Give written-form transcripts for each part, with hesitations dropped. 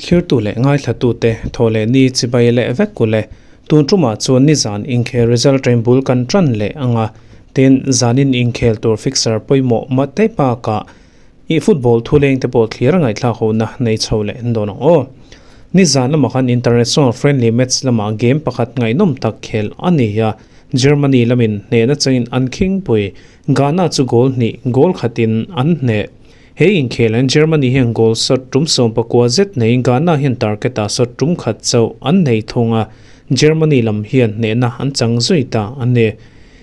Thlirtu leh ngaithlatute thaw leh ni chibai leh vek kul e. Tun tumah chuan nizan inkhel result train bul kan tan leh ang a, tin zanin inkhel tur fixer pawimawh mate bakah i football thuleng te pawh thlir ngaihthlak hohna nei chho leh an dawn ang aw. Nizan lamah khan international friendly match lamah game pakhat ngaihnawm tak khel a ni a, Germany lamin hnehna changin an khingpui Ghana chu goal hnih goal khatin an hneh. He inkhel an Germany hian goal shot tum 19 zet neiin Ghana hian target ah shot tum khat chauh an nei thung a, Germany lam hian hnehna an chang zui ta a ni.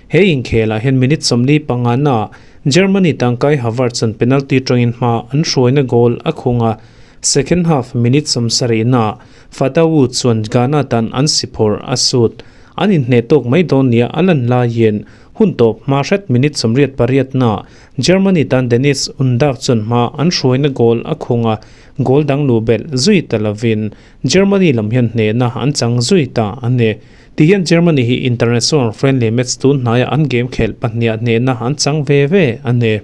He inkhel ah hian minute 45 na ah Germany tan Kai Havertz an penalty tangin hma an hruaina goal a khung a, second half minute 70 na ah Fatawu chuan Ghana tan an si phawrh a sut. An inhneh tawk mai dawn nia a lan laiin hun tawp hma hret minute 88 na ah Germany tan Dennis Undav chuan hma an hruaina goal a khung a, goal dang luh belh zui ta lovin Germany lam hian hnehna an chang zui ta a ni. Tihian Germany hi international friendly match tun hnaiah an game khelh pahniha hnehna an chang ve ve a ni.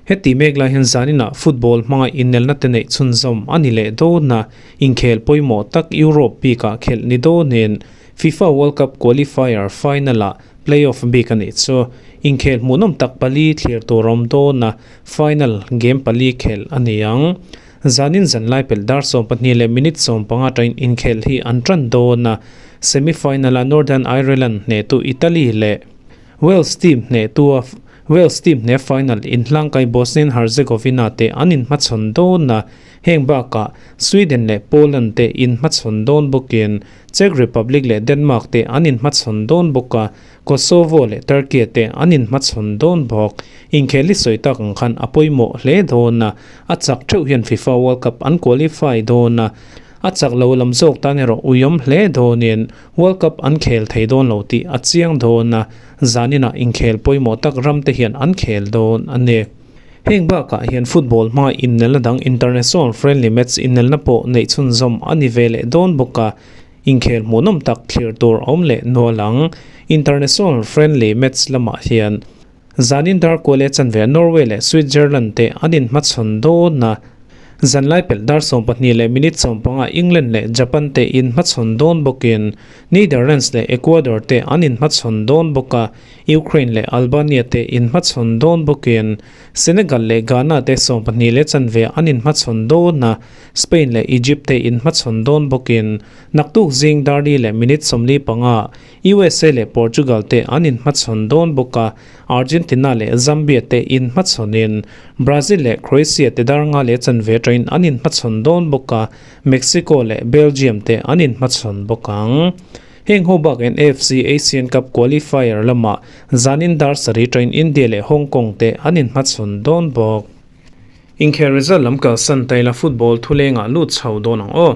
Heti mek lai hian zaninah football hmanga inelna te neih chhunzawm a ni leh dawn a, inkhel pawimawh tak Europe bikah khelh ni dawnin FIFA World Cup qualifier final-ah Playoff bik a nih chu. Inkhel hmuhnawm tak pali thlir tur a awm dawn a, final game pali khelh a ni ang. Zanin zanlai pelh dar 12 leh minute 15 tain inkhel hi an tan dawn a, semi final-a Northern Ireland hnehtu Italy leh Wales team hnehtu a Wales team hne final inhlangkai Bosnia and Herzegovina te an inhmachhawn dawn a, heng bakah Sweden leh Poland te inhmachhawn dawn bawkin Czech Republic leh Denmark te an inhmachhawn dawn bawk a, Kosovo leh Turkey te an inhmachhawn dawn bawk. Inkhel hi sawi tak ang khan a pawimawh hle dawn a, a chak theuh hian FIFA World Cup an qualify dawn a, a chak lo lam zawk tan erawh uiawm hle dawnin World Cup an khel thei dawn lo tih a chiang dawn a, zaninah inkhel pawimawh tak ram te hian an khel dawn a ni. Heng bakah hian football hmaa innelna dang international friendly match innelna pawh neih chhunzawm a ni ve leh dawn bawk a, inkhel hmuhnawm tak thlir tur a awm leh nual ang. International friendly match lamah hian zanin dar kual leh chanve Norway leh Switzerland te an inhmachhawn dawn a, zanlai pelh dar 12 leh minute 15 England leh Japan te inhmachhawn dawn bawkin Netherlands leh Ecuador te an inhmachhawn dawn bawk a. Ukraine leh Albania te inhmachhawn dawn bawkin Senegal leh Ghana te 12 leh chanve an inhmachhawn dawn a, Spain leh Egypt te inhmachhawn dawn bawkin naktuk zing darli leh minute 45 USA leh Portugal te an inhmachhawn dawn bawk a, Argentina leh Zambia te inhmachhawnin Brazil leh Croatia te dar nga leh chanve tain an inhmachhawn dawn bawk a, Mexico leh Belgium te an inhmachhawn bawk ang. Heng ho bakin AFC Asian Cup qualifier lamah zanin dar sarih tain India leh Hong Kong te an inhmachhawn dawn bawk. Inkhel result lam kalsan taila football thulengah lut chho dawn ang aw.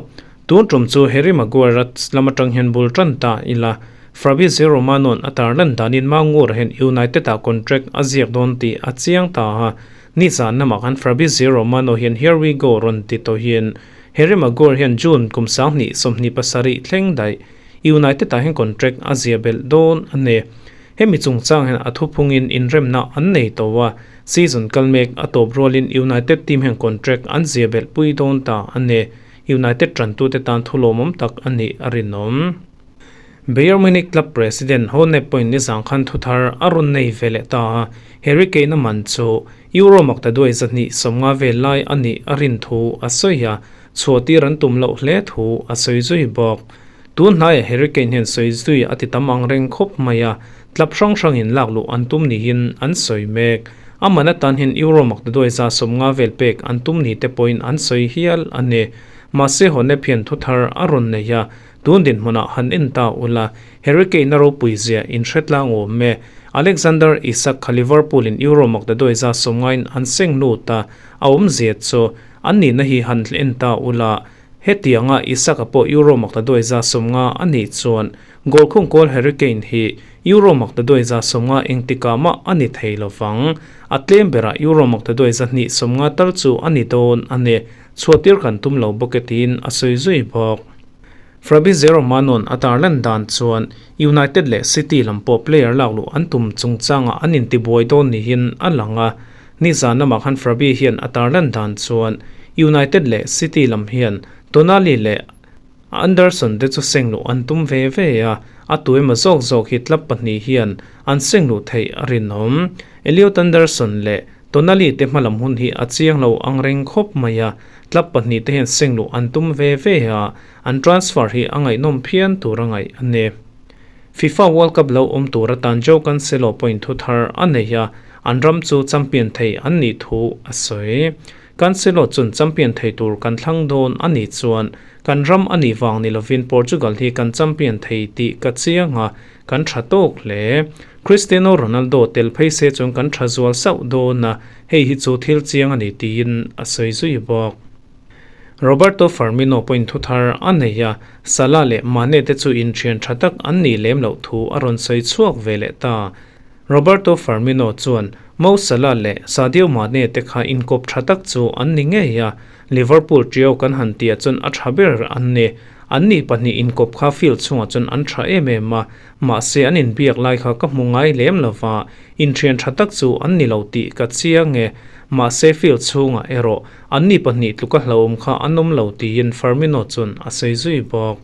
Tun tum chu Harry Maguire a lam atang hian bul tan ta ila. Fabrizio Romano-a'n a tarlan danin Mangur hian United-ah contract a ziak dawn tih a chiang ta a. Nizan lamah khan Fabrizio Romano hian here we go rawn ti tawhin Harry Maguire hian June kum 2027 thleng daih United ah hian contract a zia belh dawn a ni. Hemi chungchang hian a thuphungin inremna an nei tawh a, season kal mek a tawp rualin United team hian contract an zia belh pui dawn ta a ni. United tantute tan thulawmawm tak a nih a rinawm. Bayern Munich club president Honeb pawhin nizang khan thuthar a rawn nei ve leh ta a, Harry Kane a man chu Euro makta duai 250 vel lai a nih a rin thu a sawi a, chhuahtir an tum loh hle thu a sawi zui bawk. Tun hnaiah Harry Kane hian sawi zui a ti tam ang reng khawp mai a, club hrang hrangin lak luh an tum niin an sawi mek. A man atan hian Euro makta duai 150 vel pek an tum ni te pawhin an sawi hial a ni. Mahse Honeb hian thuthar a rawn nei a, Tun dinhmunah han en ta ula, Harry Kane a ropui zia in hre tlang awm e. Alexander Isak kha Liverpool in Euro makdaduai za sawmngaiin an seng lut a, a awmzia chu an nihna hi han en ta ula, hetianga Isak a pawh Euro makdaduai za 50 a nih chuan goal khung kawl Harry Kane hi Euro makdaduai za 50 engtikah mah a ni thei lovang. A tlem berah Euro makdaduai 250 tal chu a ni dawn a ni. Chhuahtir kan tum lo bawk e tiin a sawi zui bawk. Fabrizio Romano-a'n a tarlan dan chuan United leh City lam pawh player lak luh an tum chungchangah an intibuai dawn niin a lang a. Nizan lamah khan Frabi hian a tarlan dan chuan United leh City lam hian Tonali leh Anderson te chu seng luh an tum ve ve a, a tu emaw zawk zawk hi club pahnih hian an seng luh theih a rinawm. Elliot Anderson leh Tonali te hmalam hun hi a chiang lo ang reng khawp mai a, club pahnih te hian seng luh an tum ve ve a, an transfer hi a ngaihnawm phian tur a ngaih a ni. FIFA World Cup lo awm tur atan Joe Cancelo pawhin thu thar a nei a, an ram chu champion thei an nih thu a sawi. Cancelo chun champion thei tur kan thlang dawn a nih chuan kan ram a nih vang ni lovin Portugal hi kan champion thei tih ka chiang a, kan tha tawk hle. Cristiano Ronaldo tel phei se chuan kan tha zual sauh dawn a, hei hi chu thil chiang a ni tiin a sawi zui bawk. Roberto Firmino pawhin thu thar a nei a, Salah leh Mane te chu inthian tha tak an nih lem loh thu a rawn sawi chhuak ve leh ta. Roberto Firmino chuan Mo Salah leh Sadio Mane te kha inkawp tha tak chu an ni ngei a, Liverpool trio kan han tih ah chuan a tha ber an ni. An nih pahnih inkawp kha field chhungah chuan an tha em em a, mahse an inbiak lai kha ka hmu ngai lem lo va, inthian tha tak chu an ni lo tih ka chiang e. Mahse field chhungah erawh Anni pahnih tluka hlauhawm kha an awm lo tiin Firmino chuan a sawi zui bawk.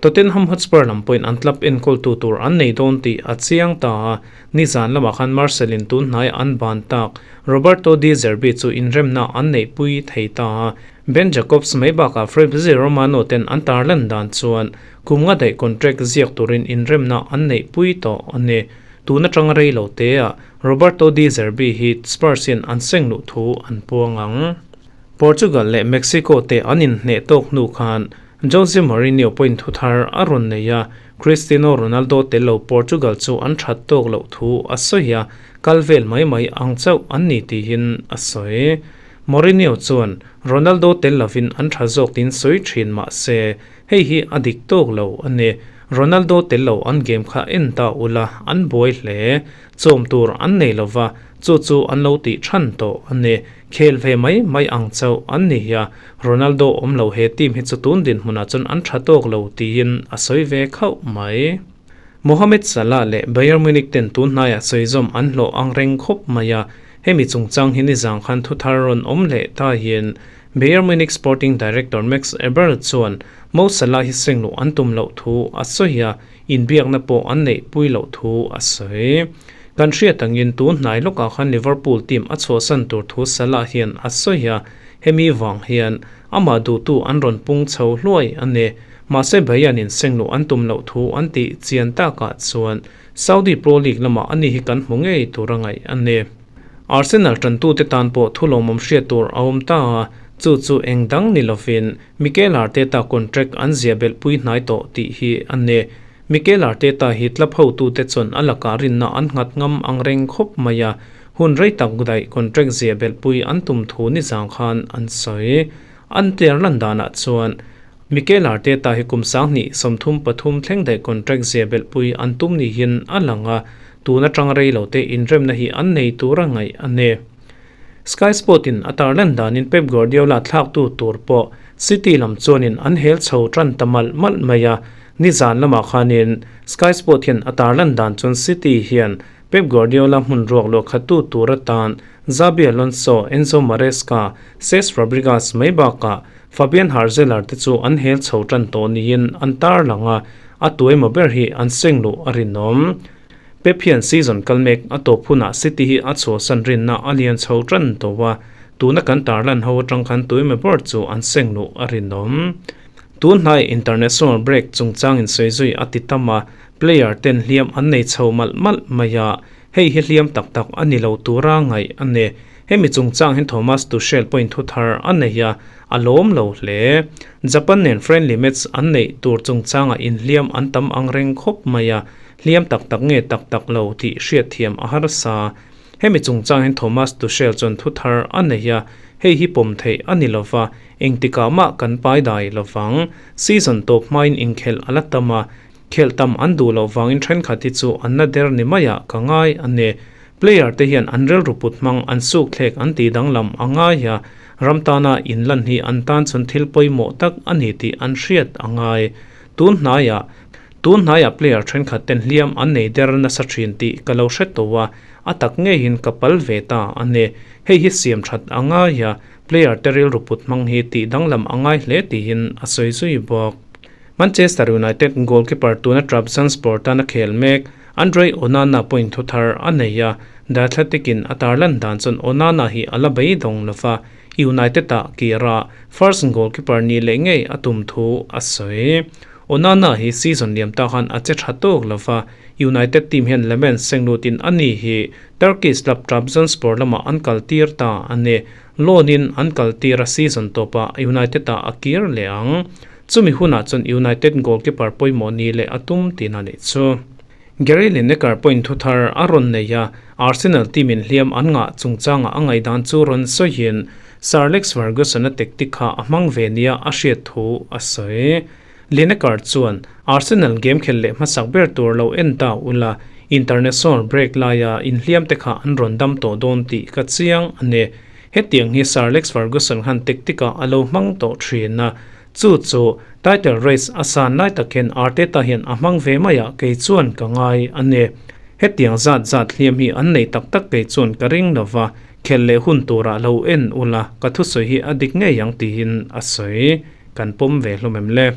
Tottenham Hotspur lam pawhin an club enkawltu tur an nei dawn tih a chiang ta a, nizan lamah khan Marcel-in tun hnaiah an ban tak Roberto De Zerbi chu inremna an neihpui thei ta a. Ben Jacobs mai bakah Fabrizio Romano ten an tarlan dan chuan kum nga daih contract ziak turin inremna an neihpui tawh a ni. Tun atanga rei lo teah Roberto De Zerbi hi Spurs in an seng luh thu an puang ang. Portugal leh Mexico te an inhneh tawk hnu khan Jose Mourinho pawhin thu thar a rawn nei a, Cristiano Ronaldo tel lo Portugal chu an that tawk loh thu a sawi a, kal vel mai mai ang chauh an ni tiin a sawi. Mourinho chuan Ronaldo tel lovin an tha zawk tiin sawi thin mah se, Hei hi a dik tawk lo a ni. Ronaldo tel lo an game kha en ta ula, an buai hle. Chawm tur an nei lo va, chu chu an lo tih than tawh a ni. Khel ve mai mai ang chauh an ni a, Ronaldo awm lo he team hi chu tun dinhmunah chuan an tha tawk lo tiin a sawi ve khauh mai. Mohamed Salah leh Bayern Munich ten tun hnaiah sawizawm an hlawh ang reng khawp mai a, hemi chungchang hi nizang khan thuthar rawn awm leh ta hian Bayern Munich sporting director Max Eberl chuan Mo Salah hi seng luh an tum loh thu a sawi a, inbiakna pawh an neih pui loh thu a sawi. Kan hriat angin tun hnai lawkah khan Liverpool team a chhuahsan tur thu Salah hian a sawi a, hemi vang hian amah duhtu an rawn pung chho hluai a ni. Mahse Bayern in seng luh an tum loh thu an tih chian takah chuan Saudi Pro League lamah ani hi kan hmu ngei tur a ngaih a ni. Arsenal tantute tan pawh thu lawmawm hriat tur a awm ta a, chu chu eng dang ni lovin Mikel Arteta contract an ziah belh pui hnai tawh tih hi a ni. Mikel Arteta hi club hotute chuan a lakah rinna an nghat ngam ang reng khawp mai a, hun rei tak daih contract ziah belh pui an tum thu nizang khan an sawi. An tler lan danah chuan Mikel Arteta hi kum 2033 thleng daih contract ziah belh pui an tum niin a lang a, tun atang rei lo te inremna hi an nei tur a ngaih a ni. Sky Sport in a tarlan danin Pep Guardiola thlaktu tur pawh City lam chuanin an hel chho tan ta malh malh mai a, nizan lamah khanin Sky Sport hian a tarlan dan chuan City hian Pep Guardiola hmun ruak luah khattu tur atan Xabi Alonso, Enzo Maresca, Cesc Fabregas mai bakah Fabian Hurzeler te chu an hel chho tan tawh niin an tarlang a, a tuemaw ber hi an seng luh a rinawm. Pep hian season kal mek a tawp hunah City hi a chhuahsan rinna a lian chho tan tawh a, tuna kan tarlan ho atang khan tuemaw ber chu an seng luh a rinawm. Tun hnai international break chungchangin sawi zui a ti tam a, player ten hliam an nei chho malh malh mai a, Hei hi hliam tak tak a ni lo tura ngaih a ni. Hemi chungchang hian Thomas Tuchel pawhin thu thar a nei a, a lawm lo hle. Japan nen friendly match an neih tur chungchangah inhliam an tam ang reng khawp mai a, hliam tak tak nge tak tak lo tih hriatthiam a harsa. Hemi chungchang hian Thomas Tuchel chuan thu thar a nei a, hei hi pawm theih a ni lo va, engtikah mah kan pai dai lo vang. Season tawp hmain inkhelh a la tam a, Khelh tam an duh loh vangin thenkhat hi chu an na der ni maiah ka ngai a ni. Player te hian an rilru put hmang an suk thlek an tih danglam a ngai a, ram tana inlan hi an tan chun thil pawimawh tak a ni tih an hriat a ngai. Tun hnaiah tun hnaiah player thenkhat ten hliam an nei der nasa thin tih ka lo hre tawh a, A tak ngeiin ka pal ve ta a ni. Hei hi siam that a ngai a, player te rilru put hmang hi tih danglam a ngai hle tiin a sawi zui bawk. Manchester United goalkeeper tuna Trabzonspor tana khel mek Andre Onana pawhin thu thar a nei a, The Athletic in a tarlan dan chuan Onana hi a la beidawng lova, United ah kira first goalkeeper nih leh ngei a tum thu a sawi. Onana hi season liam ta khan a che tha tawk lova, United team hian Lemens seng lutin a ni hi Turkish club Trabzonspor lamah an kal tir ta a ni. Loan in an kal tir a season tawpah United ah a kir leh ang. Chumi hunah chuan United goalkeeper pawimawh ni leh a tum tihna nih chu. Gary Lineker pawhin thu thar a rawn nei a, Arsenal team in hliam an ngah chungchangah a ngaihdan chu rawn sawiin Sir Alex Ferguson-a tactic kha a hmang ve nia a hriat thu a sawi. Lineker chuan, Arsenal game khelh leh hmasak ber tur lo en ta ula, international break laia inhliam te kha an rawn dam tawh dawn tih ka chiang a ni. Hetiang hi Sir Alex Ferguson khan tactic ah a lo hmang tawh thin a, Chu chu title race a san lai tak hian Arteta hian a hmang ve mai a, kei chuan ka ngai a ni. Hetiang zat zat hliam hi an nei tak tak kei chuan ka ring lo va, khelh leh hun turah lo en ula, ka thusawi hi a dik ngei ang tiin a sawi. Kan pawm ve hlawm em le?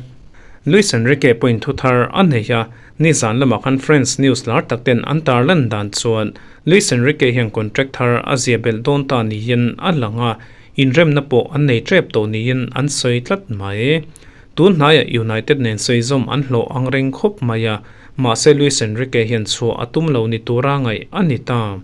Luis Enrique pawhin thu thar a nei a, nizan lamah khan French news lar tak ten an tarlan dan chuan Luis Enrique hian contract thar a zia belh dawn ta niin a lang a, Inremna pawh an nei tep tawh niin an sawi tlat mai. Tun hnaiah United nen sawi zawm an hlawh ang reng khawp mai a, mahse Luis Enrique hian chhuah a tum lo ni tura ngaih a ni ta.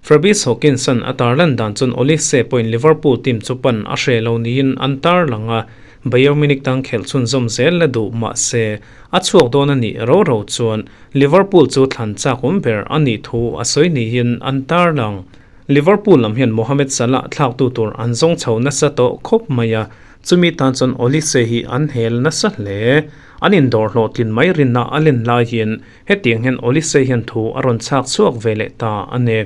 Fabrice Hawkinson a tarlan dan chuan Olise pawhin Liverpool team chu pan a hre lo niin an tarlang a, Bayern Munich tang khelh chhunzawm zel la duh mahse a chhuak dawn a nih ro ro chuan Liverpool chu thlan chak awm ber a nih thu a sawi niin an tarlang. Liverpool lam hian Mohamed Salah thlaktu tur an zawng chho nasa tawh khawp mai a, chumi tan chuan Olise hi an hel nasa hle. An indawr hlawhtlin mai rinna a len lai hian hetiang hian Olise hian thu a rawn chhak chhuak ve leh ta a ni.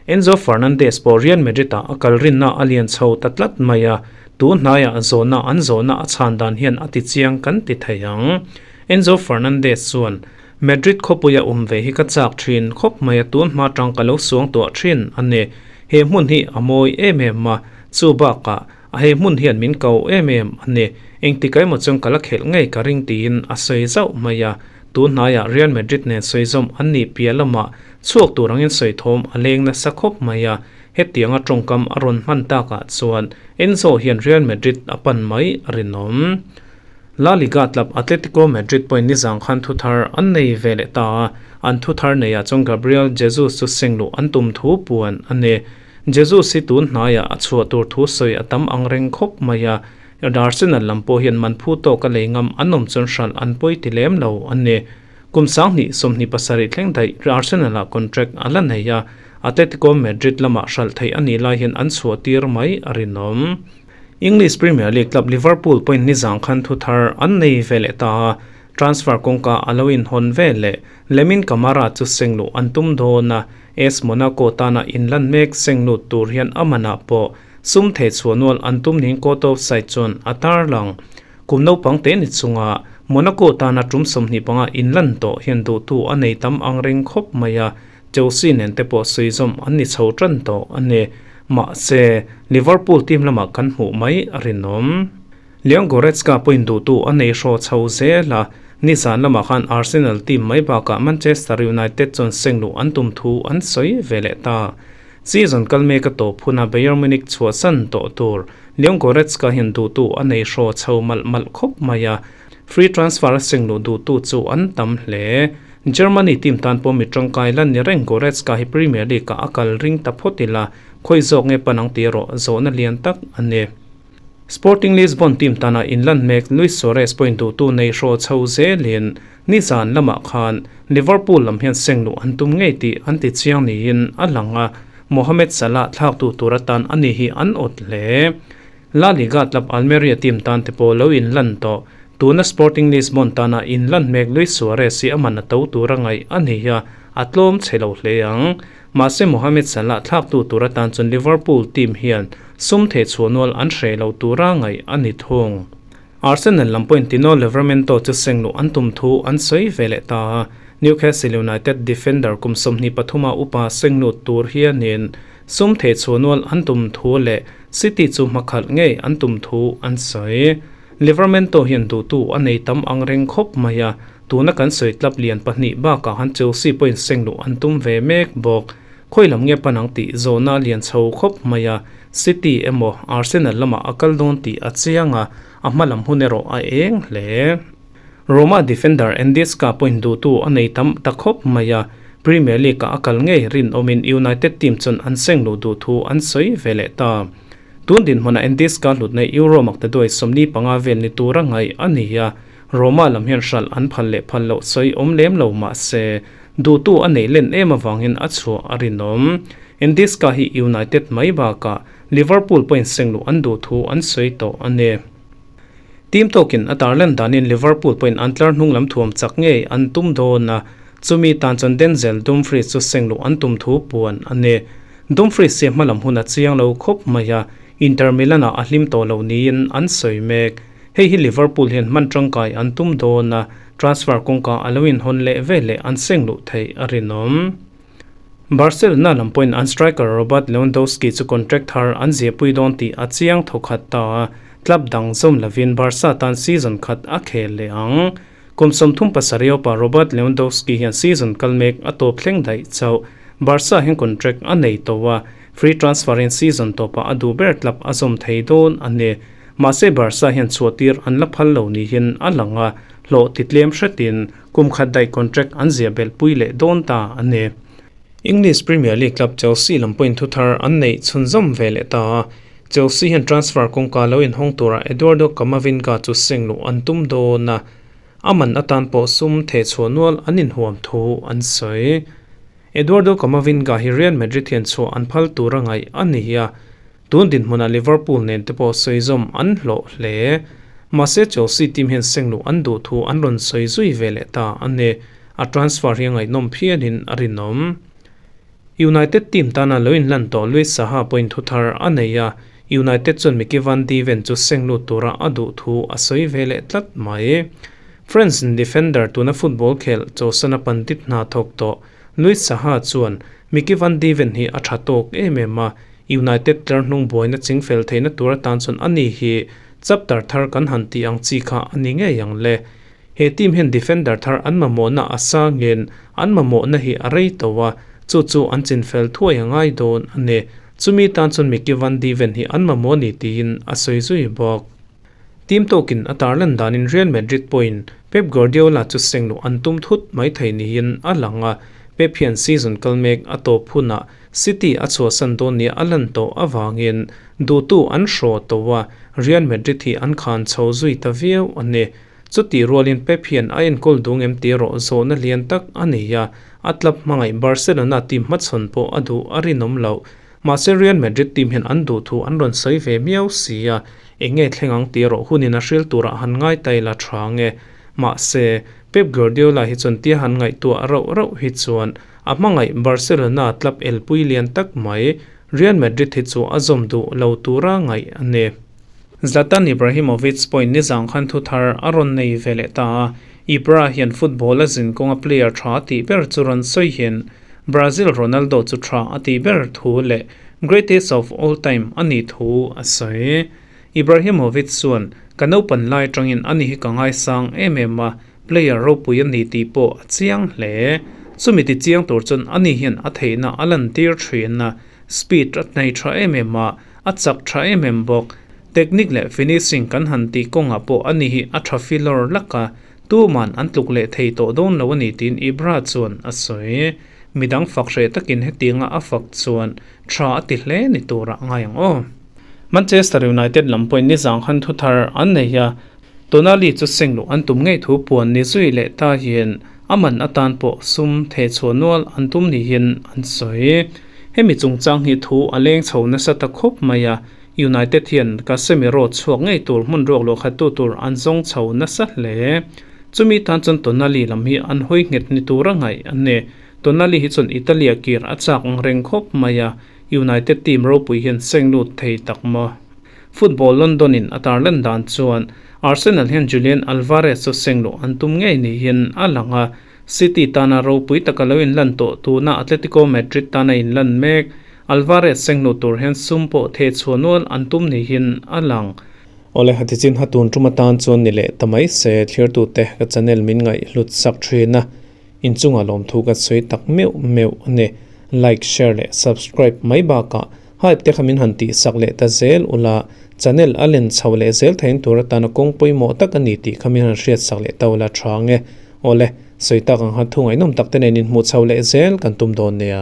Enzo Fernandez pawh Real Madrid-ah a kal rinna a lian chho ta tlat mai a, tun hnaiah zawhna an zawhna a chhan dan hian a ti chiang kan ti thei ang. Enzo Fernandez chuan Madrid khawpuia awm ve hi ka chak thin khawp mai a, tun hma tang ka lo suang tuah thin a ni. He hmun hi a mawi em em a, chu bakah a he hmun hian min ko em em a ni. Engtik emaw chuan ka la khelh ngei ka ring tiin a sawi zauh mai a. Tun hnaiah Real Madrid nen sawi zawm an nih piah lamah chhuak tur angin sawi thawm a leng nasa khawp mai a. Hetianga tawngkam a rawn hman takah chuan Enzo hian Real Madrid a pan mai a rinawm. La Liga club Atletico Madrid pawhin nizang khan thu thar an nei ve leh ta a, an thu thar neiah chuan Gabriel Jesus chu seng luh an tum thu puan a ni. Jesus hi tun hnaiah a chhuah tur thu sawi a tam ang reng khawp mai a, Arsenal lam pawh hian man phu tawk a lei ngam an awm chuan hralh an pawi ti lem lo a ni. Kum 20 27 thleng daih Arsenal ah contract a la nei a, Atletico Madrid lamah hralh theih a nih lai hian an chhuah tir mai a rinawm. English Premier League club Liverpool pawhin nizang khan thu thar an nei ve leh ta a, transfer kawngka a lo inhawn ve leh Lamine Camara chu seng luh an tum dawn a, AS Monaco tana inlan mek seng lut tur hian a manah pawh sum thei chhuah nual an tum niin Court of Side chuan a tarlang. Kum naupang te ni chunga Monaco tana tum 25 inlan tawh hian duhtu a nei tam ang reng khawp mai a, Chelsea nen te pawh sawi zawm an ni chho tan tawh a ni. Mahse, Liverpool team lamah kan hmuh mai a rinawm. Leon Goretzka pawhin duhtu a nei hraw chho zel a, nizan lamah khan Arsenal team mai bakah Manchester United chuan seng luh an tum thu an sawi ve leh ta. Season kal mek a tawp hunah Bayern Munich chhuahsan tawh tur Leon Goretzka hian duhtu a nei hraw chho malh malh khawp mai a, free transfer a seng luh duhtu chu an tam hle. Germany team tan pawh mi tangkai la ni reng Goretzka hi Premier League ah a kal ring ta phawt ila, khawi zawk nge pan ang tih erawh zawhna lian tak a ni. Sporting Lisbon team tana inlan mek Luis Suarez pawhin duhtu nei hraw chho zelin nizan lamah khan Liverpool lam hian seng luh an tum ngei tih an ti chiang niin a lang a, Mohamed Salah thlaktu tur atan a ni hi an awt hle. La Liga club Almeria team tan te pawh lo inlan tawh. Tuna Sporting Lisbon tana inlan mek Luis Suarez hi a man a to tura ngaih a ni a, a tlawm chhe lo hle ang. Mahse Mohamed Salah thlaktu tur atan chuan Liverpool team hian sum theh chhuah nual an hreh lo tura ngaih a ni thung. Arsenal lam pawhin Tino Livramento chu seng luh an tum thu an sawi ve leh ta a. Newcastle United defender kum 23 a upa seng lut tur hianin sum theh chhuah nual an tum thu leh City chu hmakhalh ngei an tum thu an sawi. Livramento hian duhtu a nei tam ang reng khawp mai a, tuna kan sawi club lian pahnih bakah han Chelsea pawhin seng luh an tum ve mek bawk. Khawi lam nge pan ang tih zawhna a lian chho khawp mai a, City emaw Arsenal lamah a kal dawn tih a chiang a, a hma lam hun erawh a eng hle. Roma defender Andiska pawhin duhtu a nei tam ta khawp mai a, Premier League-ah a kal ngei rinawmin United team chuan an seng luh duh thu an sawi ve leh ta. Tun dinhmunah Andiska hlutna Euro maktaduai 45 vel ni tura ngaih a ni a, Roma lam hian hralh an phal leh phal loh sawi awm lem lo mah se, duhtu a neih len em avangin a chhuah a rinawm. Andiska hi United mai bakah Liverpool pawhin seng luh an duh thu an sawi tawh a ni. Team tawkin a tarlan danin Liverpool pawhin an tlar hnung lam thuam chak ngei an tum dawn a, chumi tan chuan Denzel Dumfries chu seng luh an tum thu puan a ni. Dumfries hi hmalam hun a chiang lo khawp mai a, Inter Milan-ah a hlim tawh lo niin an sawi mek. Hei hi Liverpool hian hman tangkai an tum dawn a, transfer kawngka a lo inhawn leh veleh an seng luh theih a rinawm. Barcelona lam pawhin an striker Robert Lewandowski chu contract thar an ziahpui dawn tih a chiang thawkhat ta a, club dang zawm lovin Barca tan season khat a khel leh ang. Kum 37 upa Robert Lewandowski hian season kal mek a tawp thleng daih chauh. Barca hian contract a nei tawh a, free transfer in season tawpah a duh ber club a zawm thei dawn a ni. Mahse Barca hian chhuahtir an la phal lo niin a lang a, hlawh ti tlem hretin Kum khat daih contract an ziah belh pui leh dawn ta a ni. English Premier League club Chelsea lam pawhin thuthar an neih chhunzawm ve leh ta a, Chelsea hian transfer kawngka lo inhawng tura Eduardo Camavinga chu seng luh an tum dawn a, a man atan pawh sum thehchhuah nual an inhuam thu an sawi. Eduardo Camavinga hi Real Madrid hian chhuah an phal tura ngaih a ni a, Tun dinhmunah Liverpool nen te pawh sawizawm an hlawh hle. Mahse Chelsea team hian seng luh an duh thu an rawn sawi zui ve leh ta a ni. A transfer hi a ngaihnawm phianin a rinawm. United team tana lo inlan tawh Luis Saha pawhin thu thar a nei a, United chuan Micky van de Ven chu seng lut tura a duh thu a sawi ve leh tlat mai. France defender tuna football khel Chosana Pandit hna thawk tawh Luis Saha chuan Micky van de Ven hi a tha tawk em em a, United tlar hnung buaina chingfel theihna tur atan chuan ani hi chapter thar kan han tih ang chi kha a ni ngei ang le. He team hian defender thar an mamawhna a sangin an mamawhna hi a rei tawh a, chu chu an chinfel thuai a ngai dawn a ni. Chumi tan chuan Micky van de Ven hi an mamawh a ni tiin a sawi zui bawk. Team tawkin a tarlan danin Real Madrid pawhin Pep Guardiola chu seng luh an tum thut mai thei niin a lang a, Pep hian season kal mek a tawp hunah City a chhuahsan dawn nia a lan tawh avangin duhtu an hraw tawh a, Real Madrid hi an khan chho zui ta viau a ni. Chutih rualin Pep hian a enkawl dung em tih erawh zawhna lian tak a nei a, a club hmangaih Barcelona team hmachhawn pawh a duh a rinawm loh. Mahse Real Madrid team hian an duh thu an rawn sawi ve miau si a, eng nge thleng ang tih erawh hunin a hril turah han ngai ta ila tha nge. Mahse, Pep Guardiola hi chuan tia han ngaihtuah rauh rauh hi chuan a hmangaih Barcelona club elpui lian tak mai Real Madrid hi chu a zawm duh lo tura ngaih a ni. Zlatan Ibrahimovic pawhin nizang khan thu thar a rawn nei ve leh ta a, Ibra hian football a zin kawnga player tha tih ber chu rawn sawi hian Brazil Ronaldo chu tha a tih ber thu leh greatest of all time a nih thu a sawi. Ibrahimovic chuan, Ka naupan lai atangin ani hi ka ngaisang em em a, player ropui a ni tih pawh a chiang hle. Chumi ti chiang tur chuan ani hian a theihna a lantir thin a, speed a hnai tha em em a, a chak tha em em bawk. Technique leh finishing kan han tih kawngah pawh ani hi a tha filawr lak a, Tuman an tluk leh thei tawh dawn lo a ni tiin Ibra chuan a sawi. Midang fak hreh takin hetianga a fak chuan tha a ti hle ni turah ngai ang aw. Manchester United lam pawhin nizang khan thu thar an nei a, Tonali chu seng luh an tum ngei thu puan ni zui leh ta hian a man atan pawh sum thehchhuah nual an tum niin an sawi. Hemi chungchang hi thu a leng chho nasa ta khawp mai a, United hian Casemiro chhuak ngei tur hmun ruak luah khattu tur an zawng chho nasa hle. Chumi tan chuan Tonali lam hi an hawi nghet ni tura ngaih a ni. Tonali hi chuan Italy-a kir a chak ang reng khawp mai a, United team ropui hian seng lut thei tak maw? Football London-in a tarlan dan chuan Arsenal hian Julian Alvarez chu seng luh an tum ngei niin a lang a. City tana ropui taka lo inlan tawh tuna Atletico Madrid tana inlan mek Alvarez sengnu tur hian sum pawh theh chhuah nual an tum niin a lang. Awle hati chin ha tun tum atan chuan ni leh ta mai se thirtute ka channel min ngaih hlut sak thin a, inchunga lawmthu ka sawi tak meuh meuh a ni. Like, share leh subscribe mai bakah hype te kha min han tih sak leh ta zel ula channel a len chho leh zel thein tur atana kawng pawimawh tak a ni tih kha min han hriat sak leh ta ula tha nge. Awle, sawi tak ang ha thu ngaihnawm tak te nen inhmuh chho leh zel kan tum dawn nia.